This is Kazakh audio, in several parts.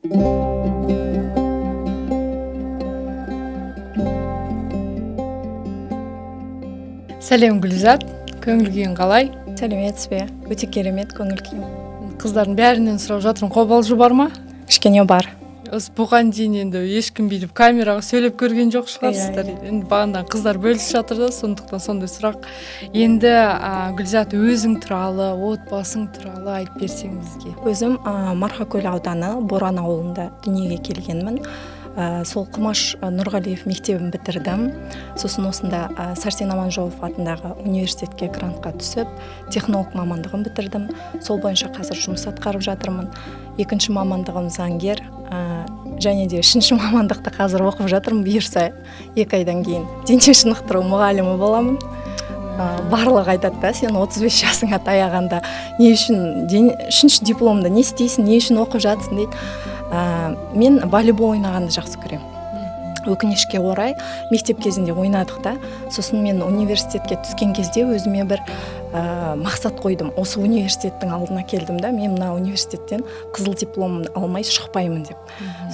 Сәлем, Гүлзат! Көңіл күйің қалай? Сәлеметсіз бе! Өте керемет көңіл күйім. Қыздардың бәрінен сұрап жатырмын, қобалжу бар ма? Кішкене бар. Осы бұған дейін енді ешкім бүйтіп камераға сөйлеп көрген жоқ шығарсыздар. Енді бағанадан қыздар бөлісіп жатыр да, сондықтан сондай сұрақ. Енді Гүлзат, өзің туралы, отбасың туралы айтып берсең бізге. Өзім Марқакөл ауданы Боран ауылында дүниеге келгенмін. Сол Құмаш Нұрғалиев мектебін бітірдім. Сосын осында Сәрсен Аманжолов атындағы университетке грантқа түсіп, технолог мамандығын бітірдім. Сол бойынша қазір жұмыс атқарып жатырмын. Екінші мамандығым заңгер, және де үшінші мамандықты қазір оқып жатырмын. Бұйырса, 2 айдан кейін дене шынықтыру мұғалімі боламын. Барлығы айтады да: «Сен 35 жасыңа таяғанда не үшін үшінші дипломды не істейсің, не үшін оқып жатсың?» – дейді. Мен волейбол ойнағанды жақсы көремін. Өкінішке орай, мектеп кезінде ойнадық та, сосын мен университетке түскен кезде өзіме бір мақсат қойдым. Осы университеттің алдына келдім да, мен мына университеттен қызыл диплом алмай шықпаймын деп.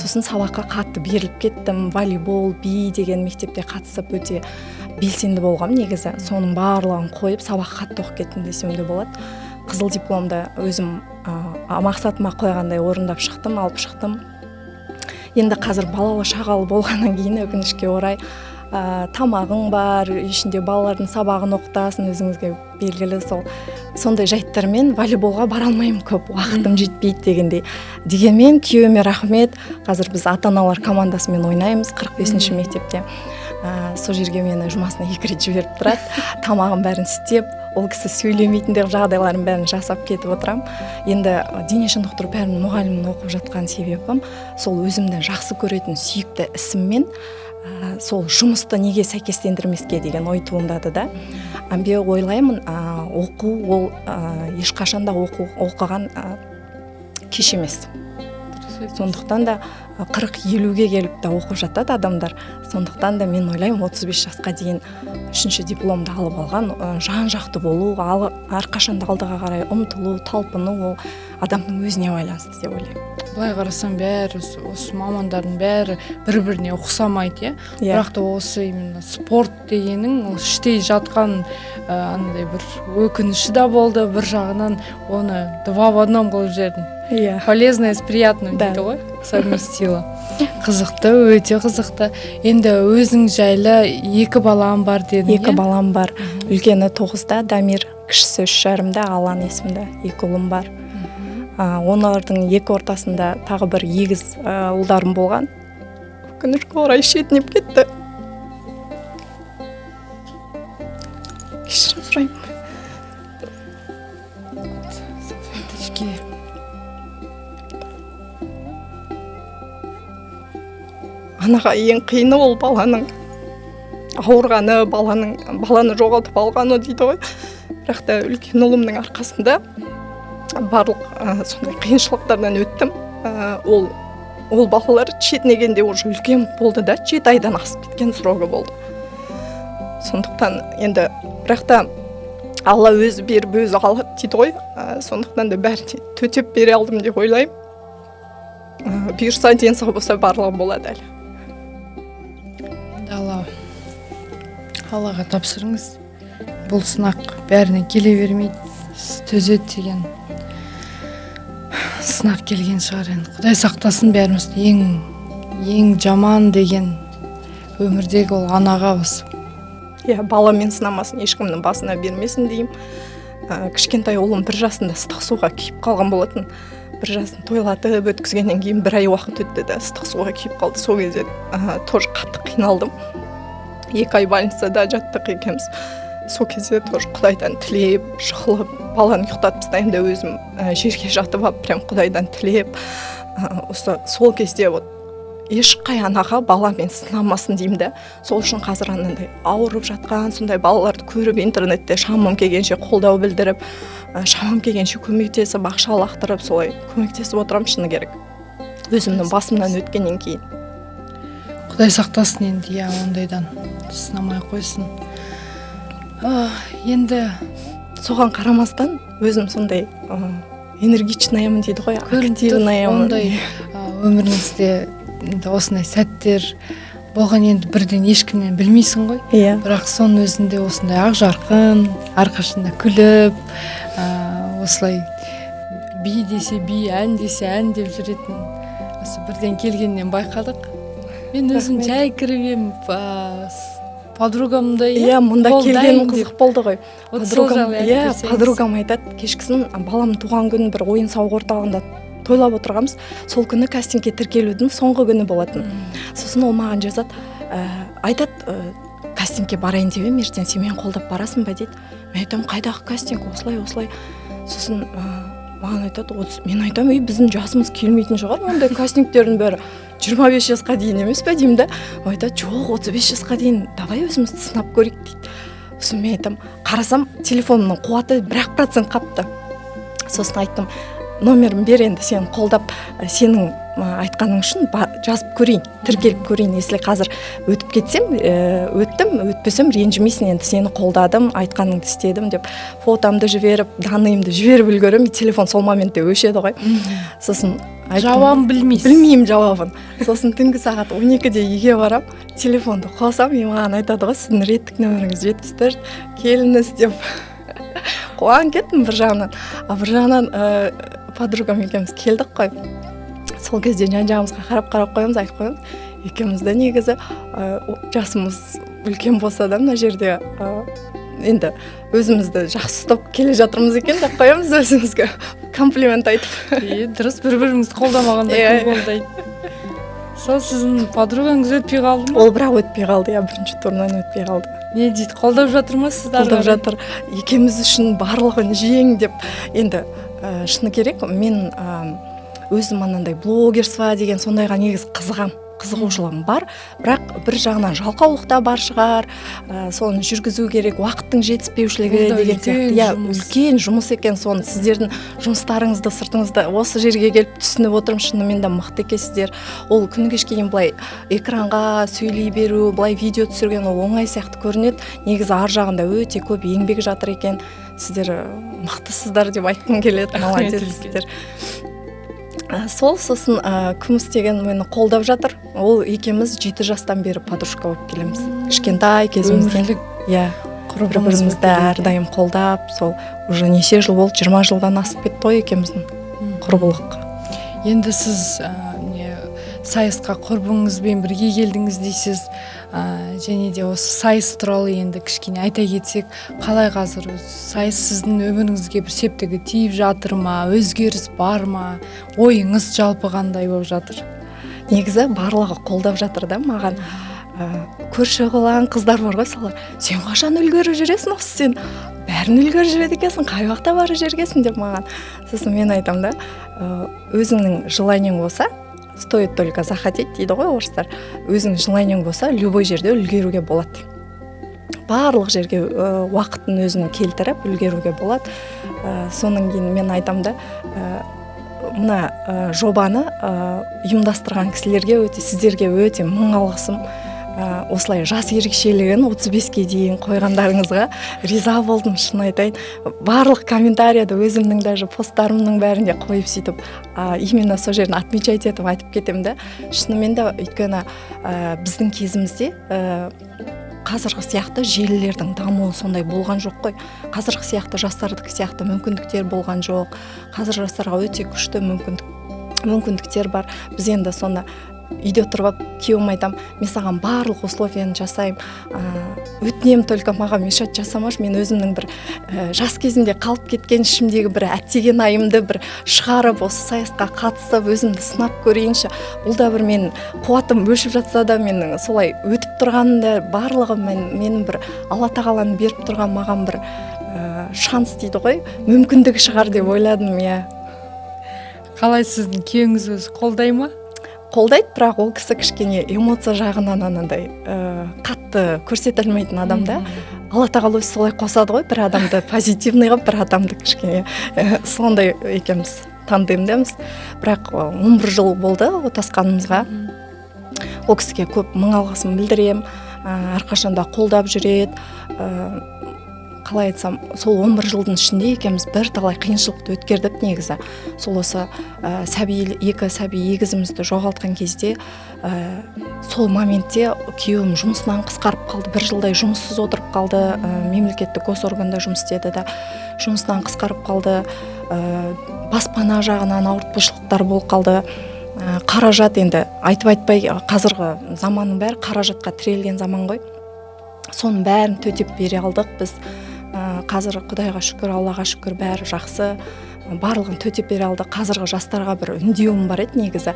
Сосын сабаққа қатты беріліп кеттім. Волейбол, би деген мектепте қатысып, өте белсенді болғанмын негізі. Соның барлығын қойып, сабақ қатты оқып кеттім десем де болады. Қызыл дипломды өзім мақсатыма қойғандай орындап шықтым, алып шықтым. Енді қазір балалы шағалы болғаннан кейін, өкінішке орай, тамағың бар, үй ішінде балалардың сабағын оқытасың, өзіңізге белгілі, сол сондай жайттармен волейболға бара алмаймын, көп уақытым жетпейді дегендей. Дегенмен күйеуіме рахмет, қазір біз ата аналар командасымен ойнаймыз 45-ші мектепте. Сол жерге мені жұмасына екі рет жіберіп тұрады. Тамағын бәрін істеп, ол кісі сөйлемейтін жағдайлардың бәрін жасап кетіп отырамын. Енді дене шынықтыру пәнінің мұғалімін оқып жатқан себебім сол өзімді жақсы көретін сүйікті ісіммен сол жұмысты неге сәйкестендірмеске деген ой туындады да. Мен ойлаймын, оқу ол ешқашан да оқу оқыған кеш емес. Сондықтан да 40-50-ге келіп те оқып жатады адамдар. Сондықтан да мен ойлаймын, 35 жасқа дейін үшінші дипломды алып алған, жан жақты болу, әрқашан да алдыға қарай ұмтылу, талпыну, ол адамның өзіне байланысты деп ойлаймын. Былай қарасаң, бәрі осы мамандардың бәрі бір біріне ұқсамайды, иә? Иә. Бірақ та осы именно спорт дегенің ол іштей жатқан андай бір өкініші де болды бір жағынан, оны два в одном қылып жібердің. Иә. Полезное с приятным Да. дейді ғой, совместила. Қызықты, өте қызықты. Енді өзің жайлы, екі балам бар дедің. Екі иә? балам бар. Үлкені 9-да, Дамир, кішісі 3,5-да, Алан есімді екі ұлым бар. Олардың екі ортасында тағы бір егіз ұлдарым болған, өкінішке орай, шетінеп кетті. Кешірім сұраймын. Салфеточки. Анаға ең қиыны ол баланың ауырғаны, баланың баланы жоғалтып алғаны дейді ғой. Бірақ та үлкен ұлымның арқасында барлық сондай қиыншылықтардан өттім. Ол балалар шетінегенде уже үлкен болды да, 7 айдан асып кеткен срогы болды. Сондықтан енді, бірақ та Алла өзі беріп, өзі алады дейді ғой. Сондықтан да бәріне төтеп бере алдым деп ойлаймын. Бұйырса, денсау болса, барлығы болады әлі. Енді Аллаға тапсырыңыз. Бұл сынақ бәріне келе бермейді. Сіз төзеді деген сынақ келген шығар енді. Құдай сақтасын бәрімізді. Ең ең жаман деген өмірдегі ол анаға осы. Иә, баламен сынамасын, ешкімнің басына бермесін деймін. Кішкентай ұлым 1 жасында ыстық суға күйіп қалған болатын. 1 жасын тойлатып өткізгеннен кейін бір ай уақыт өтті да, ыстық суға күйіп қалды. Сол кезде тоже қатты қиналдым. 2 ай больницада жаттық екеуміз. Сол кезде тоже құдайдан тілеп, жығылып, баланы ұйықтатып тастаймын да, өзім жерге жатып алып, прям құдайдан тілеп, осы сол кезде вот ешқай анаға баламен сынамасын деймін да. Сол үшін қазір анандай ауырып жатқан сондай балаларды көріп интернетте, шамам келгенше қолдау білдіріп, шамам келгенше көмектесіп, ақша лақтырып, солай көмектесіп отырамын. Шыны керек, өзімнің басымнан өткеннен кейін. Құдай сақтасын енді, иә, ондайдан сынамай қойсын. Енді Соған қарамастан өзім сондай Энергичная мын дейді ғой. Көрініп тұр. Активная мын. Ондай өміріңізде енді осындай сәттер болған, енді бірден ешкімнен білмейсің ғой. Бірақ соның өзінде осындай ақ жарқын, әрқашанда күліп, осылай би десе би, ән десе ән деп жүретін осы бірден келгеннен байқадық. Мен өзім Рахмет. жай кіріп едім, подругамдай. Иә, мұнда қолдайын келгенім деп. Қызық болды ғой. Вот сол Подругам, жайлы айтып иә, берсеңіз. подругам айтады, кешкісін баламның туған күнін бір ойын сауық орталығында тойлап отырғанбыз. Сол күні кастингке тіркелудің соңғы күні болатын. Сосын ол маған жазады, айтады, кастингке барайын деп едім ертең, сен мені қолдап барасың ба дейді. Мен айтамын: «Қайдағы кастинг?» Осылай, осылай. Сосын маған айтады: 30. Мен айтамын: «Ей, біздің жасымыз келмейтін шығар, ондай кастингтердің бәрі 25 жасқа дейін емес пе?» — деймін да. Ол айтады: «Жоқ, 35 жасқа дейін, давай өзімізді сынап көрейік», — дейді. Сосын мен айтамын, қарасам, телефонымның қуаты 1-ақ процент қапты. Сосын айттым: «Номерін бер енді, сені қолдап, сенің айтқаның үшін жазып көрейін, тіркеліп көрейін. Если қазір өтіп кетсем, өттім, өтпесем, ренжімейсің енді, сені қолдадым, айтқаныңды істедім», — деп фотомды жіберіп, данный ымды жіберіп үлгеремін, телефон сол моментте өшеді ғой. Сосын айттым, Жауабын білмейсіз. Білмеймін жауабын. Сосын түнгі сағат 12-де үйге барам, телефонды қосамын, и маған айтады ғой: «Сіздің реттік нөміріңіз 74, келіңіз», — деп. Қуанып кеттім бір жағынан, а бір жағынан подругам екеуміз келдік қой. Сол кезде жан жағымызға қарап қарап қоямыз, айтып қоямыз екеуміз де, негізі жасымыз үлкен болса да, мына жерде енді өзімізді жақсы ұстап келе жатырмыз екен деп қоямыз өзімізге комплимент айтып. Е, дұрыс, бір біріңізді қолдамағанда кім қолдайды? Сол сіздің подругаңыз өтпей қалды ма? Ол бірақ өтпей қалды, иә, бірінші турынан өтпей қалды. Не дейді, қолдап жатыр ма сізді ары Қолдап қарай? жатыр, екеуміз үшін барлығын жең деп. Енді шыны керек, мен өзім анандай блогерство деген сондайға негізі қызығам, қызығушылығым бар, бірақ бір жағынан жалқаулық та бар шығар, соны жүргізу керек, уақыттың жетіспеушілігі Ол да деген үлкен сияқты, иә. Жұмыс. Үлкен жұмыс екен. Соны сіздердің жұмыстарыңызды сыртыңызда осы жерге келіп түсініп отырмын. Шынымен де мықты екенсіздер. Ол күні кешке дейін былай экранға сөйлей беру, былай видео түсірген, ол оңай сияқты көрінеді, негізі ар жағында өте көп еңбек жатыр екен. Сіздер мықтысыздар деп айтқым келеді. Рахмет. Молодецсіздер. Сол сосын Күміс деген мені қолдап жатыр. Ол екеуміз 7 жастан бері подружка болып келеміз, кішкентай кезімізден. Өмірлік Иә, бір құрбыңыз бірімізді болып келеді. Әрдайым қолдап, сол уже неше жыл болды, 20 жылдан асып кетті ғой екеуміздің құрбылық. Енді сіз не сайысқа құрбыңызбен бірге келдіңіз дейсіз, және де осы сайыс туралы енді кішкене айта кетсек, қалай қазір осы сайыс сіздің өміріңізге бір септігі тиіп жатыр ма, өзгеріс бар ма, ойыңыз жалпы қандай болып жатыр? Негізі барлығы қолдап жатыр да маған. Көрші қолаң қыздар бар ғой, солар: «Сен қашан үлгеріп жүресің осы, сен бәрін үлгеріп жүреді екенсің, қай уақытта барып жүргенсің?» — деп маған. Сосын мен айтамын да, өзіңнің желание ң болса, стоит только захотеть дейді ғой орыстар, өзіңнің желание ң болса, любой жерде үлгеруге болады, барлық жерге уақытын өзінің келтіріп үлгеруге болады. Содан кейін мен айтамын да, мына жобаны ұйымдастырған кісілерге өте, сіздерге өте мың алғысым. Осылай жас ерекшелігін 35-ке дейін қойғандарыңызға риза болдым, шын айтайын. Барлық комментарияда, өзімнің даже посттарымның бәрінде қойып, сөйтіп именно сол жерін отмечать етіп айтып кетемін да. Шынымен де, өйткені біздің кезімізде қазіргі сияқты желілердің дамуы сондай болған жоқ қой, қазіргі сияқты жастардікі сияқты мүмкіндіктер болған жоқ. Қазір жастарға өте күшті мүмкіндіктер бар. Біз енді соны үйде отырып алып, күйеуіме айтамын: «Мен саған барлық условия ны жасаймын, өтінемін, только маған мешать жасамашы. Мен өзімнің бір жас кезімде қалып кеткен ішімдегі бір әттеген айымды бір шығарып, осы сайысқа қатысып, өзімді сынап көрейінші. Бұл да бір мен қуатым өшіп жатса да, менің солай өтіп тұрғаным да барлығы менің бір Алла тағаланың беріп тұрған маған бір шанс дейді ғой, мүмкіндік шығар», — деп ойладым, иә. Қалай, сіздің күйеуіңіз өзі қолдай ма? Қолдайды, бірақ ол кісі кішкене эмоция жағынан анандай қатты көрсете алмайтын адам да. Алла тағала өзі солай қосады ғой, бір адамды позитивный қылып, бір адамды кішкене сондай. Екеуміз тандемдеміз. Бірақ 11 жыл болды отасқанымызға. Ол кісіге көп мың алғысымды білдіремін, әрқашанда қолдап жүреді. Қалай айтсам, сол 11 жылдың ішінде екеуміз бірталай қиыншылықты өткердік негізі. Сол осы сәби, екі сәби егізімізді жоғалтқан кезде, сол моментте күйеуім жұмысынан қысқарып қалды, бір жылдай жұмыссыз отырып қалды. Мемлекеттік госорганда жұмыс істеді да, жұмысынан қысқарып қалды. Баспана жағынан ауыртпашылықтар болып қалды. Қаражат енді айтып айтпай, қазіргі заманның бәрі қаражатқа тірелген заман ғой. Соның бәрін төтеп бере алдық біз. Қазір Құдайға шүкір, Аллаға шүкір, бәрі жақсы, барлығын төтеп бере алдық. Қазіргі жастарға бір үндеуім бар еді негізі.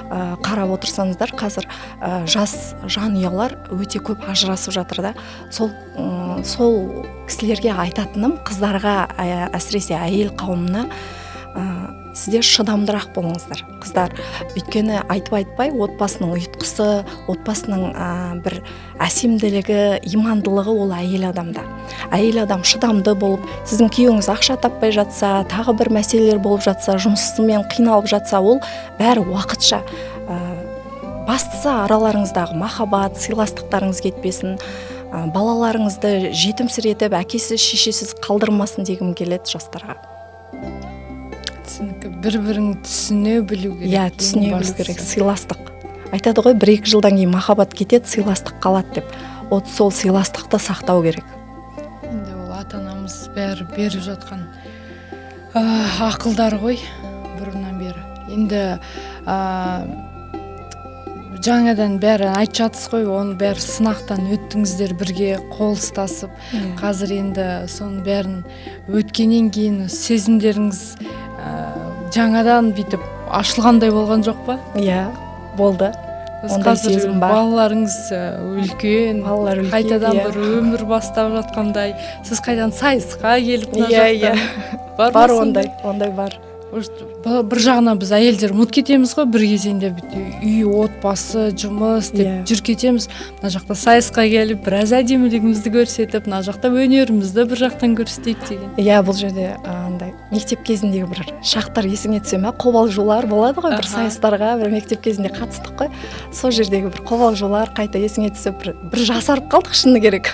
Қарап отырсаңыздар, қазір жас жанұялар өте көп ажырасып жатыр да. Сол кісілерге айтатыным, қыздарға, әсіресе әйел қауымына, сіздер шыдамдырақ болыңыздар, қыздар. Өйткені айтып айтпай, отбасының ұйытқысы, отбасының бір әсемділігі, имандылығы ол әйел адамда. Әйел адам шыдамды болып, сіздің күйеуіңіз ақша таппай жатса, тағы бір мәселелер болып жатса, жұмысымен қиналып жатса, ол бәрі уақытша. Бастысы араларыңыздағы махаббат, сыйластықтарыңыз кетпесін, балаларыңызды жетімсіретіп, әкесіз, шешесіз қалдырмасын дегім келеді жастарға. Түсінікті. Бір бірін түсіне білу керек. Иә, ең түсіне білу бастысы. керек, сыйластық. Айтады ғой, бір екі жылдан кейін махаббат кетеді, сыйластық қалады деп. Вот сол сыйластықты сақтау керек. Енді ол ата анамыз бәрі беріп жатқан ақылдар ғой бұрыннан бері. Енді жаңадан бәрі айтып жатсыз ғой, оның бәрі сынақтан өттіңіздер бірге қол ұстасып. Қазір енді соның бәрін өткеннен кейін сезімдеріңіз жаңадан бүйтіп ашылғандай болған жоқ па? Иә, болды. Осы Ондай қазір сезім бар. Балаларыңыз үлкен, Балалар үлкен, қайтадан иә. бір өмір бастап жатқандай, сіз қайтадан сайысқа келіп мына Иә, жақтан бар ма Бар. сондай? Ондай бар. Может, бір жағынан біз әйелдер ұмытып кетеміз ғой бір кезеңде, бүйтіп үй, отбасы, жұмыс деп жүріп кетеміз. Мына жақта сайысқа келіп, біраз әдемілігімізді көрсетіп, мына жақта өнерімізді бір жақтан көрсетейік деген. Иә, бұл жерде андай мектеп кезіндегі бір шақтар есіңе түсе ма, қобалжулар болады ғой бір. Сайыстарға бір мектеп кезінде қатыстық қой, сол жердегі бір қобалжулар қайта есіңе түсіп, бір жасарып қалдық, шыны керек.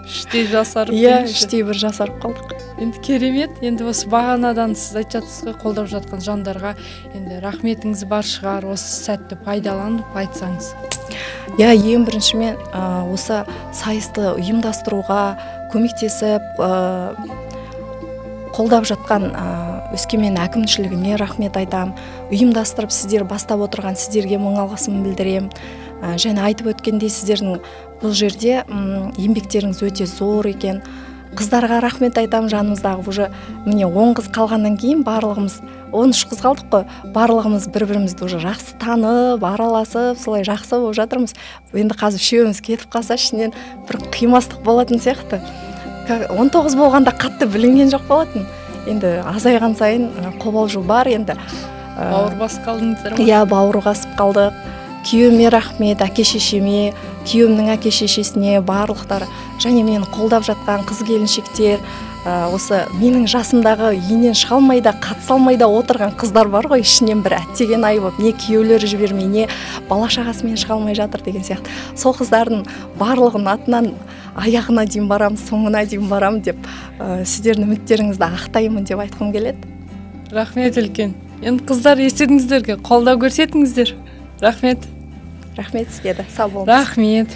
Іштей жасарып Иә. деңізші. Іштей бір жасарып қалдық. Енді керемет. Енді осы бағанадан сіз айтып жатсыз ғой, қолдап жатқан жандарға енді рахметіңіз бар шығар, осы сәтті пайдаланып айтсаңыз. Иә, ең бірінші мен осы сайысты ұйымдастыруға көмектесіп, қолдап жатқан Өскемен әкімшілігіне рахмет айтам. Ұйымдастырып, сіздер бастап отырған сіздерге мың алғысымды білдіремін. Және айтып өткендей, сіздердің бұл жерде еңбектеріңіз өте зор екен. Қыздарға рахмет айтамын, жанымыздағы уже міне 10 қыз қалғаннан кейін, барлығымыз, 13 қыз қалдық қой, барлығымыз бір бірімізді уже жақсы танып, араласып, солай жақсы болып жатырмыз. Енді қазір үшеуміз кетіп қалса, ішінен бір қимастық болатын сияқты. 19 болғанда қатты білінген жоқ болатын, енді азайған сайын қобалжу бар енді. Бауыр басып қалдыңыздар ма? Иә, бауыр басып қалдық. Күйеуіме рахмет, әке шешеме, күйеуімнің әке шешесіне, барлықтары және мені қолдап жатқан қыз келіншектер, осы менің жасымдағы үйінен шыға алмай да, қатыса алмай да отырған қыздар бар ғой, ішінен бір әттеген ай болып, не күйеулері жібермей, не бала шағасымен шыға алмай жатыр деген сияқты. Сол қыздардың барлығының атынан аяғына дейін барамын, соңына дейін барамын деп, сіздердің үміттеріңізді ақтаймын деп айтқым келеді. Рахмет үлкен. Енді, қыздар, естідіңіздер, қолдау көрсетіңіздер. Рахмет. Рахмет сізге де, сау болыңыз. Рахмет.